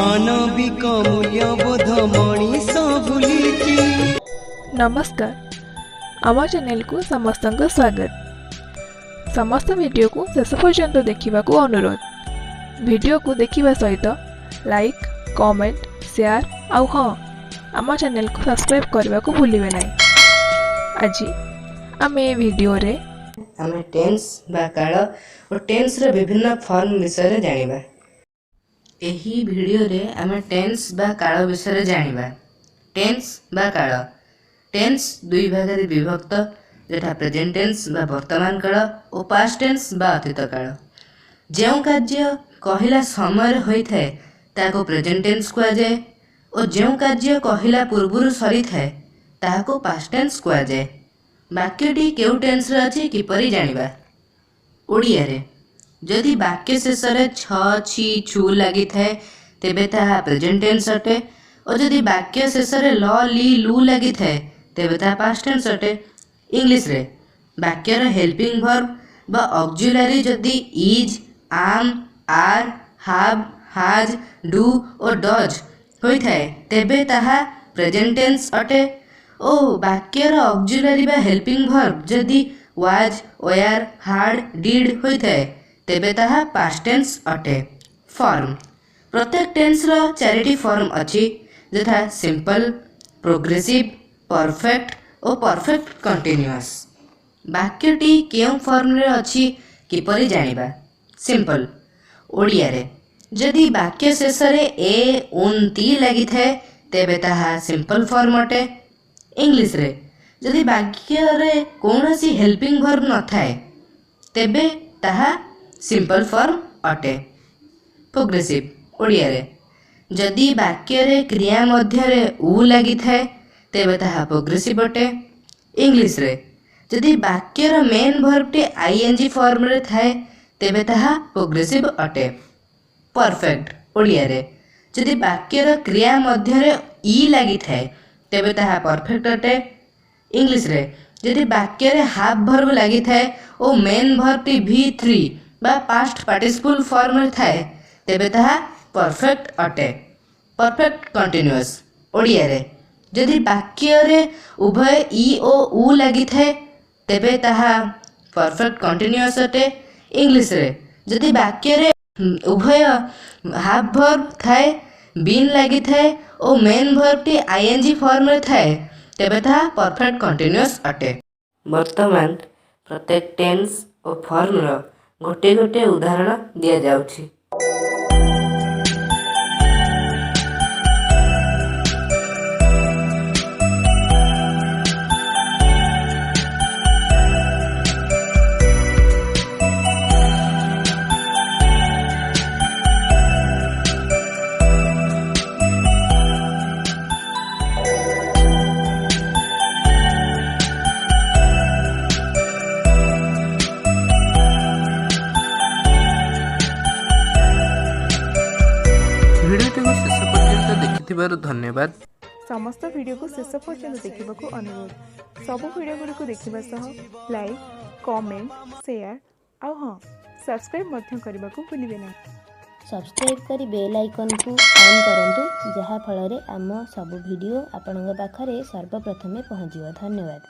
ମାନବିକ ମୂଲ୍ୟବୋଧ ମଣିଷ ଭୁଲିଛି। ନମସ୍କାର, ଆମ ଚ୍ୟାନେଲକୁ ସମସ୍ତଙ୍କୁ ସ୍ୱାଗତ। ସମସ୍ତ ଭିଡ଼ିଓକୁ ଶେଷ ପର୍ଯ୍ୟନ୍ତ ଦେଖିବାକୁ ଅନୁରୋଧ। ଭିଡ଼ିଓକୁ ଦେଖିବା ସହିତ ଲାଇକ୍, କମେଣ୍ଟ, ସେୟାର ଆଉ ହଁ, ଆମ ଚ୍ୟାନେଲକୁ ସବସ୍କ୍ରାଇବ୍ କରିବାକୁ ଭୁଲିବେ ନାହିଁ। ଆଜି ଆମେ ଏ ଭିଡ଼ିଓରେ ଆମେ ଟେନ୍ସ ବା କାଳ ଓ ଟେନ୍ସର ବିଭିନ୍ନ ଫର୍ମ ବିଷୟରେ ଜାଣିବା। ଏହି ଭିଡ଼ିଓରେ ଆମେ ଟେନ୍ସ ବା କାଳ ବିଷୟରେ ଜାଣିବା। ଟେନ୍ସ ବା କାଳ। ଟେନ୍ସ ଦୁଇ ଭାଗରେ ବିଭକ୍ତ, ଯଥା ପ୍ରେଜେଣ୍ଟ ଟେନ୍ସ ବା ବର୍ତ୍ତମାନ କାଳ ଓ ପାଷ୍ଟ ଟେନ୍ସ ବା ଅତୀତ କାଳ। ଯେଉଁ କାର୍ଯ୍ୟ କହିଲା ସମୟରେ ହୋଇଥାଏ, ତାହାକୁ ପ୍ରେଜେଣ୍ଟ ଟେନ୍ସ କୁହାଯାଏ ଓ ଯେଉଁ କାର୍ଯ୍ୟ କହିଲା ପୂର୍ବରୁ ସରିଥାଏ, ତାହାକୁ ପାଷ୍ଟ ଟେନ୍ସ କୁହାଯାଏ। ବାକ୍ୟଟି କେଉଁ ଟେନ୍ସରେ ଅଛି କିପରି ଜାଣିବା? ଓଡ଼ିଆରେ ଯଦି ବାକ୍ୟ ଶେଷରେ ଛ, ଛି, ଛୁ ଲାଗିଥାଏ, ତେବେ ତାହା ପ୍ରେଜେଣ୍ଟ ଟେନ୍ସ ଅଟେ ଓ ଯଦି ବାକ୍ୟ ଶେଷରେ ଲ, ଲି, ଲୁ ଲାଗିଥାଏ, ତେବେ ତାହା ପାଷ୍ଟ ଟେନ୍ସ ଅଟେ। ଇଂଲିଶରେ ବାକ୍ୟର ହେଲ୍ପିଂ ଭର୍ବ ବା ଅକ୍ଜୁଲାରୀ ଯଦି is, am, are, have, has, do O does ହୋଇଥାଏ, ତେବେ ତାହା ପ୍ରେଜେଣ୍ଟ ଟେନ୍ସ ଅଟେ ଓ ବାକ୍ୟର ଅକ୍ଜୁଲାରୀ ବା ହେଲ୍ପିଂ ଭର୍ବ ଯଦି ୱାଜ୍, ଓୟାର, ହାଡ୍, did ହୋଇଥାଏ, ତେବେ ତାହା ପାଷ୍ଟ ଟେନ୍ସ ଅଟେ। ଫର୍ମ। ପ୍ରତ୍ୟେକ ଟେନ୍ସର ଚାରିଟି ଫର୍ମ ଅଛି, ଯଥା ସିମ୍ପଲ୍, ପ୍ରୋଗ୍ରେସିଭ୍, ପରଫେକ୍ଟ ଓ ପରଫେକ୍ଟ କଣ୍ଟିନ୍ୟୁଅସ୍। ବାକ୍ୟଟି କେଉଁ ଫର୍ମରେ ଅଛି କିପରି ଜାଣିବା? ସିମ୍ପଲ୍। ଓଡ଼ିଆରେ ଯଦି ବାକ୍ୟ ଶେଷରେ ଏ, ଉନ୍, ତି ଲାଗିଥାଏ, ତେବେ ତାହା ସିମ୍ପଲ୍ ଫର୍ମ ଅଟେ। ଇଂଲିଶରେ ଯଦି ବାକ୍ୟରେ କୌଣସି ହେଲ୍ପିଂ ଭର୍ବ ନଥାଏ, ତେବେ ତାହା ସିମ୍ପଲ୍ ଫର୍ମ ଅଟେ। ପ୍ରୋଗ୍ରେସିଭ୍। ଓଡ଼ିଆରେ ଯଦି ବାକ୍ୟରେ କ୍ରିୟା ମଧ୍ୟରେ ଉ ଲାଗିଥାଏ, ତେବେ ତାହା ପ୍ରୋଗ୍ରେସିଭ୍ ଅଟେ। ଇଂଲିଶରେ ଯଦି ବାକ୍ୟର ମେନ୍ ଭର୍ବଟି I N G ଫର୍ମରେ ଥାଏ, ତେବେ ତାହା ପ୍ରୋଗ୍ରେସିଭ୍ ଅଟେ। ପରଫେକ୍ଟ। ଓଡ଼ିଆରେ ଯଦି ବାକ୍ୟର କ୍ରିୟା ମଧ୍ୟରେ ଇ ଲାଗିଥାଏ, ତେବେ ତାହା ପରଫେକ୍ଟ ଅଟେ। ଇଂଲିଶରେ ଯଦି ବାକ୍ୟରେ have verb ଲାଗିଥାଏ ଓ ମେନ୍ ଭର୍ବଟି ଭି3 ବା ପାଷ୍ଟ ପାର୍ଟିସିପଲ୍ ଫର୍ମରେ ଥାଏ, ତେବେ ତାହା ପରଫେକ୍ଟ ଅଟେ। Perfect continuous. ଓଡ଼ିଆରେ ଯଦି ବାକ୍ୟରେ ଉଭୟ ଇ ଓ ଉ ଲାଗିଥାଏ, ତେବେ ତାହା ପରଫେକ୍ଟ କଣ୍ଟିନ୍ୟୁଅସ୍ ଅଟେ। ଇଂଲିଶରେ ଯଦି ବାକ୍ୟରେ ଉଭୟ have verb ଥାଏ, ବିନ୍ ଲାଗିଥାଏ ଓ ମେନ୍ ଭର୍ବଟି I N G ଫର୍ମରେ ଥାଏ, ତେବେ ତାହା ପରଫେକ୍ଟ କଣ୍ଟିନ୍ୟୁଅସ୍ ଅଟେ। ବର୍ତ୍ତମାନ ପ୍ରତ୍ୟେକ ଟେନ୍ସ ଓ ଫର୍ମର ଗୋଟିଏ ଗୋଟିଏ ଉଦାହରଣ ଦିଆଯାଉଛି। ଭିଡ଼ିଓଟିକୁ ଶେଷ ପର୍ଯ୍ୟନ୍ତ ଦେଖିଥିବାରୁ ଧନ୍ୟବାଦ। ସମସ୍ତ ଭିଡ଼ିଓକୁ ଶେଷ ପର୍ଯ୍ୟନ୍ତ ଦେଖିବାକୁ ଅନୁରୋଧ। ସବୁ ଭିଡ଼ିଓ ଗୁଡ଼ିକୁ ଦେଖିବା ସହ ଲାଇକ୍, କମେଣ୍ଟ, ସେୟାର ଆଉ ହଁ, ସବସ୍କ୍ରାଇବ୍ ମଧ୍ୟ କରିବାକୁ ଭୁଲିବେ ନାହିଁ। ସବସ୍କ୍ରାଇବ୍ କରି ବେଲ୍ ଆଇକନ୍କୁ ଅନ୍ କରନ୍ତୁ, ଯାହାଫଳରେ ଆମ ସବୁ ଭିଡ଼ିଓ ଆପଣଙ୍କ ପାଖରେ ସର୍ବପ୍ରଥମେ ପହଞ୍ଚିବ। ଧନ୍ୟବାଦ।